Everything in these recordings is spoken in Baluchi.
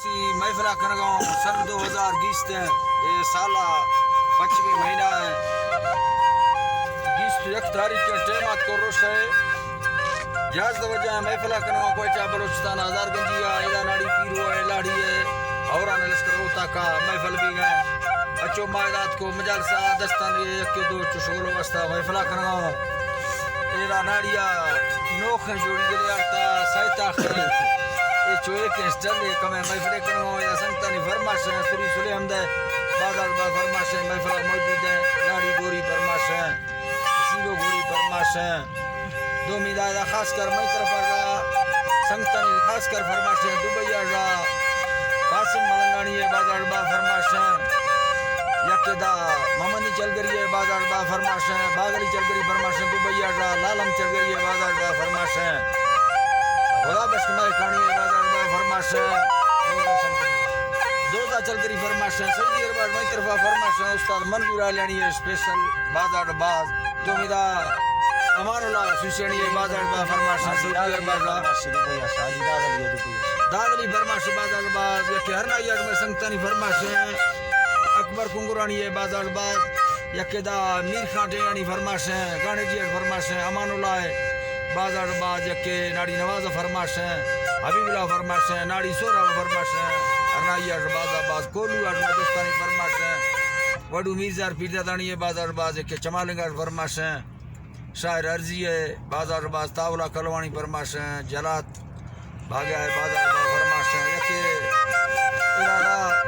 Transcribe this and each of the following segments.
سی محفل ءَ کنگ ءَ اوں، سن دو ہزار گیست ءَ، اے سال ءَ پنچمی مہینہ ءَ، گیست یک تاریخ ءَ ٹائم اتکو روش ءَ، یازدہ بجہ ءَ محفل ءَ کنگ ءَ اوں، کوئٹہ بلوچستان ہزار گنجی ءَ، ادا ناڑی پیرو ءِ لاڑی ءِ، ہوران لشکر اوتاک ءَ محفل بیگ ءَ اچو ما ادا اتکو مجالس ءَ دستانی یکے دو چو شغل ءِ واسطہ محفل ءَ کنگ ءَ اوں۔ ادا ناڑی ءَ نوخیں جوڑی گلے آرتا سائتا خیر۔ اے چو ایک انسٹل اے کمیں محفل ءَ کنگ ءَ اوں۔ ادا سنگتانی فرمائش ایں، سری سلیحمد ءِ بازار با فرمائش ایں، محفل ءَ موجود ایں، ناڑی گوری فرمائش ایں، نصیبو گوری فرمائش ایں۔ دومی دا، دا خاص کر مئی طرف ءَ را سنگتانی خاص کر فرمائش ایں، دبئی ءَ را قاسم ملنگانی ءِ بازار با فرمائش ایں۔ یک دا محمدی چلگری ءِ بازار با فرمائش ایں، باغلی چلگری فرمائش ایں، دبئی ءَ را لالم چلگری ءِ بازار با فرمائش ایں۔ خدا بخش مہکانی ءِ بازار با فرمائش ایں۔ دودا چلگری فرمائش ایں، سعودی عرب ءَ مئی طرف ءَ فرمائش ایں، استاد منظور آلیانی ءِ اسپیشل بازار باز۔ دومی دا امان اللہ سوسیانی ءِ بازار با فرمائش ایں، سعودی عرب ءَ۔ دادلی فرمائش بازار باز، یکے ہرنائی ءَ مئے سنگتانی فرمائش ایں، اکبر کنگرانی ءِ بازار باز، یکے دا میر خان ٹیانی فرمائش ایں، گانڈیجی ءِ فرمائش ایں، امان اللہ ءِ بازار باز، یکے ناڑی نواز ءِ فرمائش ایں، حبیب اللہ ءِ فرمائش ایں، ناڑی سہراب ءِ فرمائش ایں، ہرنائی ءَ بازار باز، کولو ءَ مئے دوستانی فرمائش ایں، وڈو میرزا پیرزادانی ءِ بازار باز، یکے چمالنگ ءِ فرمائش ایں۔ شاعر ارزی ءِ بازار باز، تاولا کلوانی فرمائش ایں، جلات بھاگیا ءِ بازار با فرمائش ایں، یکے ارادہ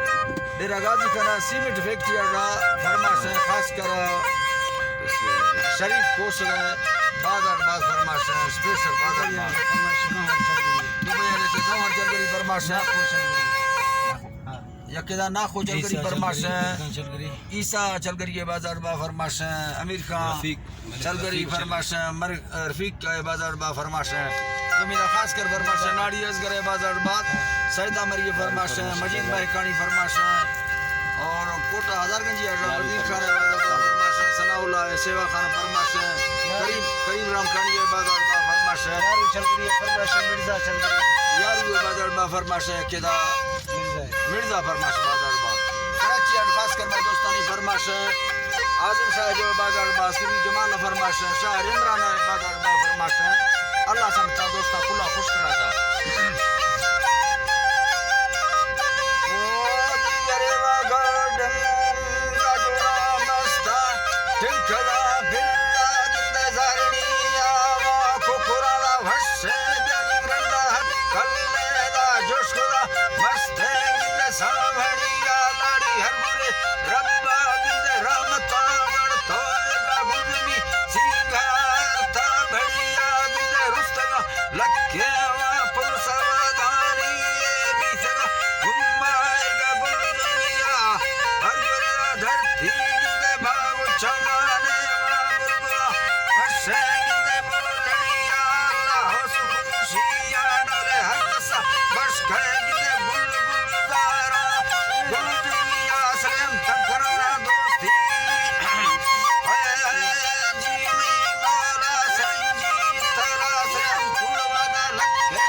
ڈیرہ غازی خان ءِ سیمنٹ فیکٹری ءَ را فرمائش ایں، خاص کر شریف کوسل ءِ بازار باز فرمائش ایں، اسپیشل بازار باز۔ دبئی ءَ یکے گوہر چلگری فرمائش ایں۔ یکے دا ناخو چلگری فرمائش ایں۔ عیسیٰ چلگری ءِ بازار با فرمائش ایں۔ امیر خان چلگری فرمائش ایں۔ مر-، رفیق ءِ بازار با فرمائش ایں۔ دومی دا خاص کر فرمائش ایں۔ ناڑی اصغر ءِ بازار با سیدا مری ءِ فرمائش ایں۔ مجید مہکانی فرمائش ایں۔ اور کوٹہ ہزار گنجی ءَ را وزیر خان ءِ بازار با فرمائش ایں۔ ثناء اللہ ءِ سیوا خان فرمائش ایں۔ کریم، کریم رام خانی ءِ بازار با فرمائش ایں۔ یارو چلگری ءِ فرمائش ایں۔ مرزا چلگری ءِ۔ یارو ءِ بازار با فرمائش ایں۔ کدا مرزا۔ مرزا فرمائش بازار باز۔ کراچی ءَ خاص کر مئے دوستانی فرمائش ایں۔ اعظم شاہ جو بازار باز، سری جمال فرمائش ایں، شاہ عمران بازار باز فرمائش ایں۔ اللہ سنگتا دوستا کلا خوش کناتا۔ او دل گریبا گاڈن گاجوڑا مستا، ٹنکلا بلا گندے زارنی آوا، کوکرالا وش بیانی رندا ہت کلے دا جوش کدا مستیں گندے سامڑی آ لاڑی ہر گرے ربا گندے رحمتا گڑ توئے گا گلمی سینگار تا بڑیا گندے رستگا لکے وا پل سوادانی بیسگا گمائے گا گل دنیا ہر گرے دھرتی گندے باغ چمانے وا بلبلا ہشے گندے بلبلیا اللہ سکھ خوشی آ ڈولے ہر کسا بشکے گندے بلبل دارا گل دنیا سلیم تنکرنا دوستی۔ اے، اے، جی می مولا سنجی ترا سلیم کل وعدہ لکھے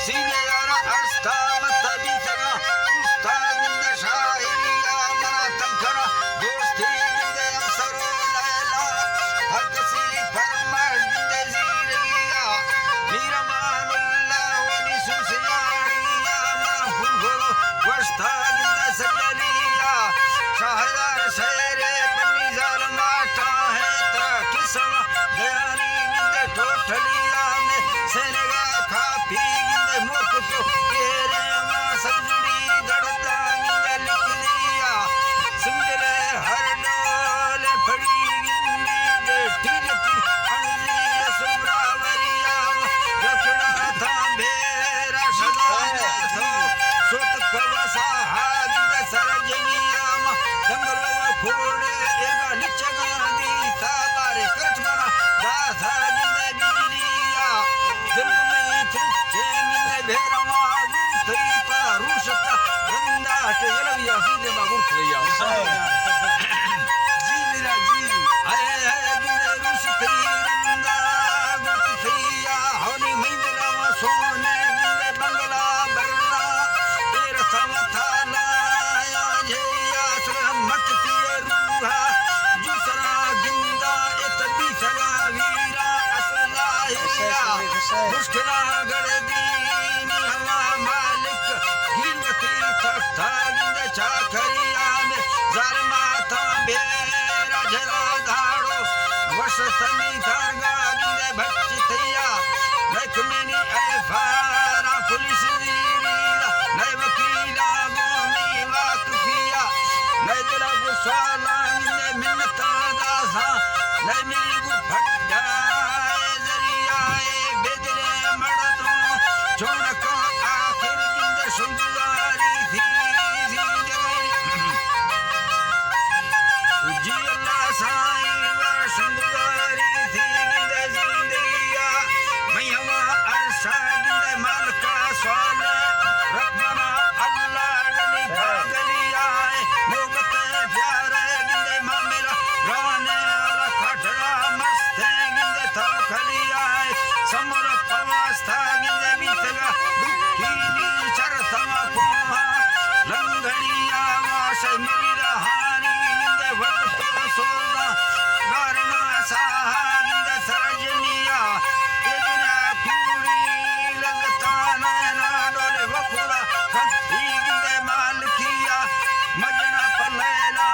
سینے یارا ارستا مت بیتگا استاد گندے شاعری آ منا تنکرا دوستی گندے ہم سرو لیلا ہر کسی فرمائش گندے زیریا میر امان اللہ ولی سوسیانی آ منا پھنگرو گوشتا گندے سجلیا شاہدار شہرے بنی ظالم آٹا ہے ترا قسم دیانی گندے ٹوٹلیا میں سینگا کھاپی گندے مورکتو گیرے ما سجڑی دڑدا گندے لکھلیا سنگلے ہر ڈولے پھڑی گندی دے ٹھیلتی انزی سبراوریا جکڑا تھا بھیرا شدا جا تھو سوت کوا ساہا گندے سر جنیا ما جنگلو کھوڑے ایرگا لچگا دی تا تارے کرٹ منا داسا گندے بجلیا دل میں تھے گندے بھیرا ما تئی پا روشتا رندا تے یلویا سیدے ما گرت گیا۔ جی میرا جی۔ ہائے ہائے گندے روشتی رندا گرت گیا۔ ہونی مہندرا سونے گندے بنگلا برا۔ اے رسم مشکلاں گڑدینی ہما مالک، گیلوتی تختا گندے چاکری آمے، ظالماتاں بیرا جلا داڑو، وش سمی تارگا گندے بچ تیا، نئے کمینی ایف آر آر پولیس زیری، نئے وکیلا گومی واقفیا، نئے دلا گو سوالاں گندے منتاں داساں، نئے ملی گو پھڈا ذریعہ بے دلیں مردم چونکاں آخر گندے شمبلاری تھی زندگی۔ جی اللہ سائیں وا شمبلاری تھی گندے زندگیا، میں ہوا عرشا گندے مالکا سوال رقبنا اللہ گنی پاگلی آئے، محبت پیارے گندے معاملہ رانے والا کھٹرا مستیں گندے توکلی آئے، سمر پواستا گندے بیتگا ڈکینی چر سما کوہاں، لنگڑی آواش مری رہانی گندے وقت سوزا، گارنا ساہا گندے سرجمیا، اے دنیا کوڑی لذتانا نا ڈول وکوڑا، کنتی گندے مالکیا، مجنا پلیلا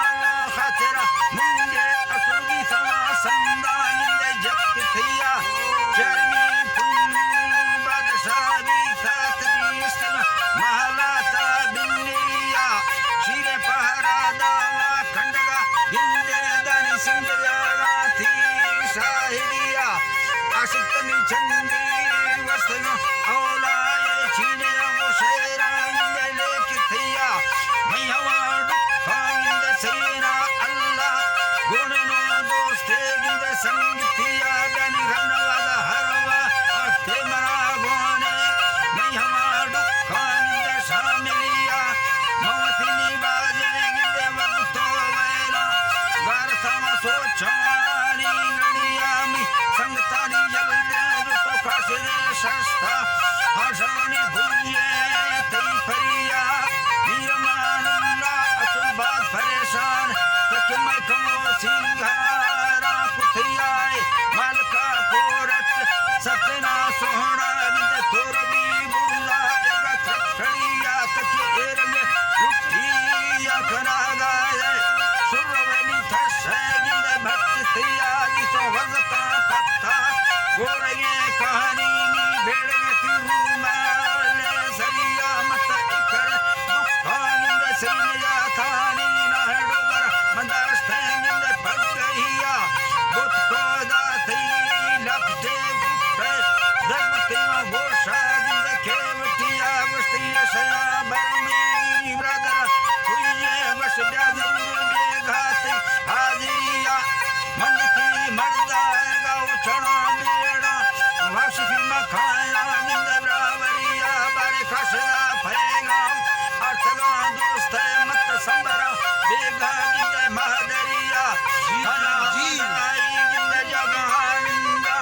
خاطرا، منگے اسوگی سما سندا گندے جت تھیا، چرمی پن بادشاہ دی سات بیست محلاتا بنیا، شیر پہرا داوا کنڈگا گندے دانی سنگ جاگا تھی شاہدیا، عاشق تمی چندی وستگا اولا اے چینے گو شعران گندے لیک تھیا، میں ہوا ڈکھا گندے سینا اللہ گوننو دوستے گندے سنگتیا، دانی رب نوازا ہر وا ارتے منا گونے، میں ہوا ڈکھا گندے شاملیا، موتنی بازیں گندے وقتو ویلا، گارتا ما سوچانی گڑیا، می سنگتانی یل دے تو کاسے ششتا، آشانی بھئیے تئی پریا، میر امان اللہ اصل باز پریشان، تک میں کمو سنگارا کتھیائے، مالکا کورٹ سپنا سوہنا گندے تور بی برلا، ایگا تھکڑیا تک ایرنگ لٹیا کناگائے، سر ولی تھشے گندے بھت تیا دی تو وزتا پتا، گورگے کہانی نی بیڑگے تی رومال سریا مت اکر، دکان گندے سینیا تھانی نہ ڈوبر، منداشتیں گندے پگہیا، بوت کودا تئی لپٹے گٹے، دگتیاں گوشا گندے کیوٹیا، گوشتی شیا برمی برادر، کوئی یہ وش بیا ضرور بیگا تئی حاضریا، من تئی مردائے گا او چڑا بیڑا، واشفی مکھایا گندے براوریا، بارے کشدا پیغام، ارتگاں دوست مت سمبرا، بیگا گندے مادریا، جی، جی۔ آئی گندے جگہاں نندا،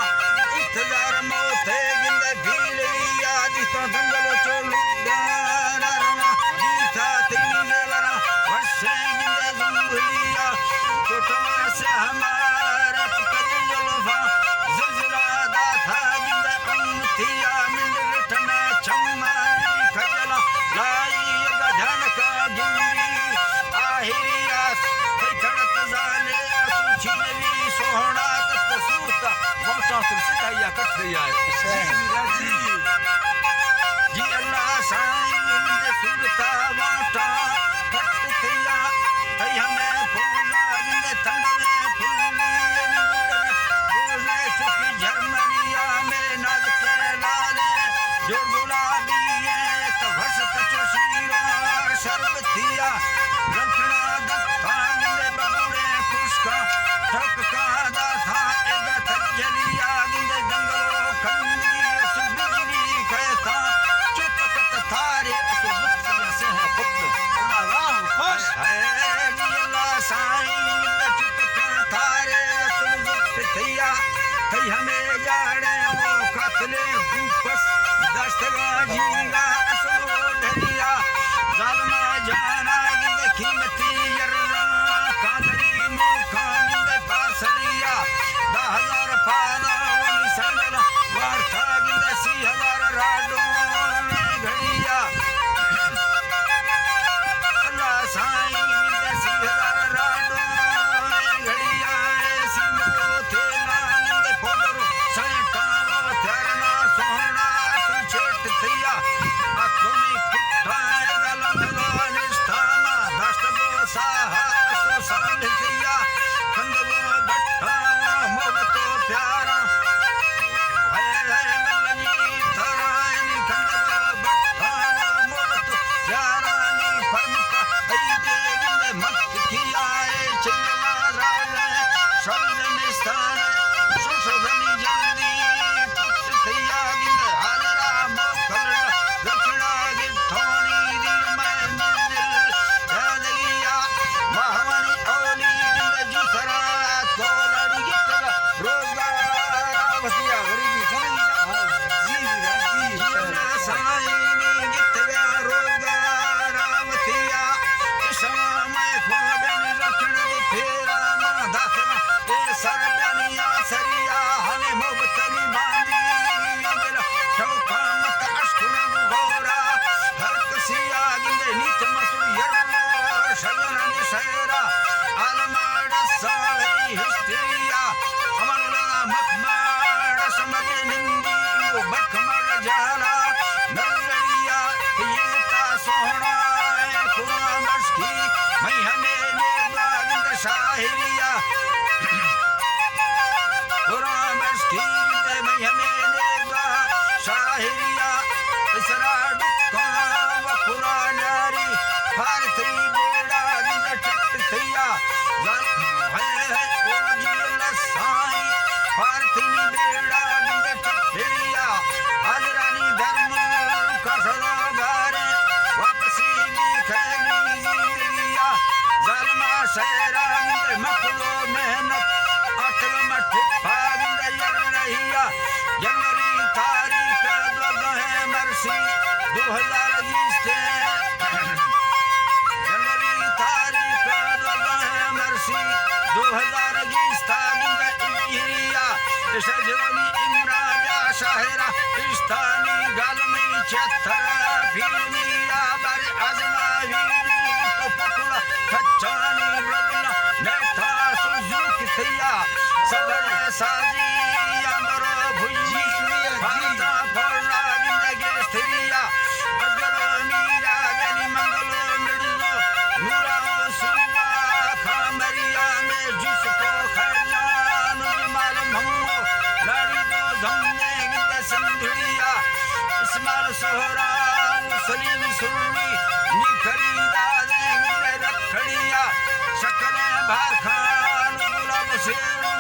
انتظار موتے گندے بیلیا، دیتاں دنگل چو لڈانا رواں، جیتا تئی زیوراں، وشیں گندے زنبلیا، تو تماسے ہمارا پکد زلفاں، زلزلہ داتا گندے امتیا، منڈ رٹنا چمانی کجلا، لائی گا جھنکا گندی، آہری آس، تئی تڑپ زالے، اسو چینوی سوہنا تت سوتا، ووٹاں تل سدھائی آ کٹ رہی آئے۔ جی، جی، جی۔ جی اللہ سائیں، گندے سورتا ووٹاں کٹ تھیا، تئی ہمیں پوزا گندے تنگویں پھلی، گندے بوزے چکی جرمنیا میں نازکے لالے، جو گلابی ہے تو وسط چو شیرا شربتیا، گنٹنا دتاں گندے بگوڑے پشکا، ٹک کا داتا ایگا تجلیا، گندے جنگلو کندی اس بجلی کہتا، چپ کت تارے اس بکسیا سے ہے خود۔ اللہ خوش۔ ہے جی اللہ سائیں، گندے چپ کت تارے اس بکسیا، تئی ہمیں جاڑے وہ قاتلے گوپس، دستگا جیگا اصلو ڈھلیا، ظالما جانا گندے قیمتی یرا، قادری موکا گندے پارسلیا، دہ ہزار پادا ونی سنگلا، وارتا گندے مئی ہمے نیل دعا گند شاعریا۔ قرآن بشکی گند مئی ہمے نیل دعا شاعریا۔ اسرا ڈکاں و قرآن یاری۔ پارتی بیڑا گند ٹک تیا۔ ظالم ہے ہے او جی لسائی۔ پارتی بیڑا گند ٹک تیا۔ حاضرانی درمل کسرا گارے۔ واپسی بی کھینی زندگیا۔ ظالما سیرا گند مکلو محنت۔ اتل مٹھپا گند یر رہیا۔ جنوری تاریخ دوزہ مرسی دو ہزار بیست۔ جنوری تاریخ دوزہ مرسی دو ہزار بیست گند ایریا۔ شجرمی امراجا شاعرا اشتانی گالمی چتر فیلمیا۔ بر ازما ویری تو پکلا کچانی بربلا۔ نیتا سوزوک تیا۔ صبر سازی امرو بھجی۔ بھارتا پورا گندگے تریا۔ اگرو میرا گلی منگلو مڑزو۔ نورا صوبہ کھامریا میں جس کو خیران جمال مھمو۔ لاڑی دو دھمنے گند سندھڑیا۔ اسمال سہرا سلیم سروی۔ نی خریداریں گند رکھڑیا۔ شکلیں بھار خان گلاب سیرو۔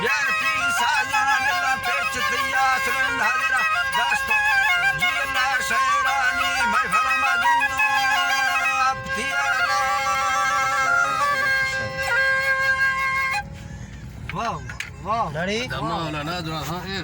بیار پی سازاں ملا پیچ تیا۔ سرند حاضرہ دستو جیلا شیرانی محفل ما گندو اپتیا۔ واہ، واہ۔ لڑی۔ مولانا درا خان، اے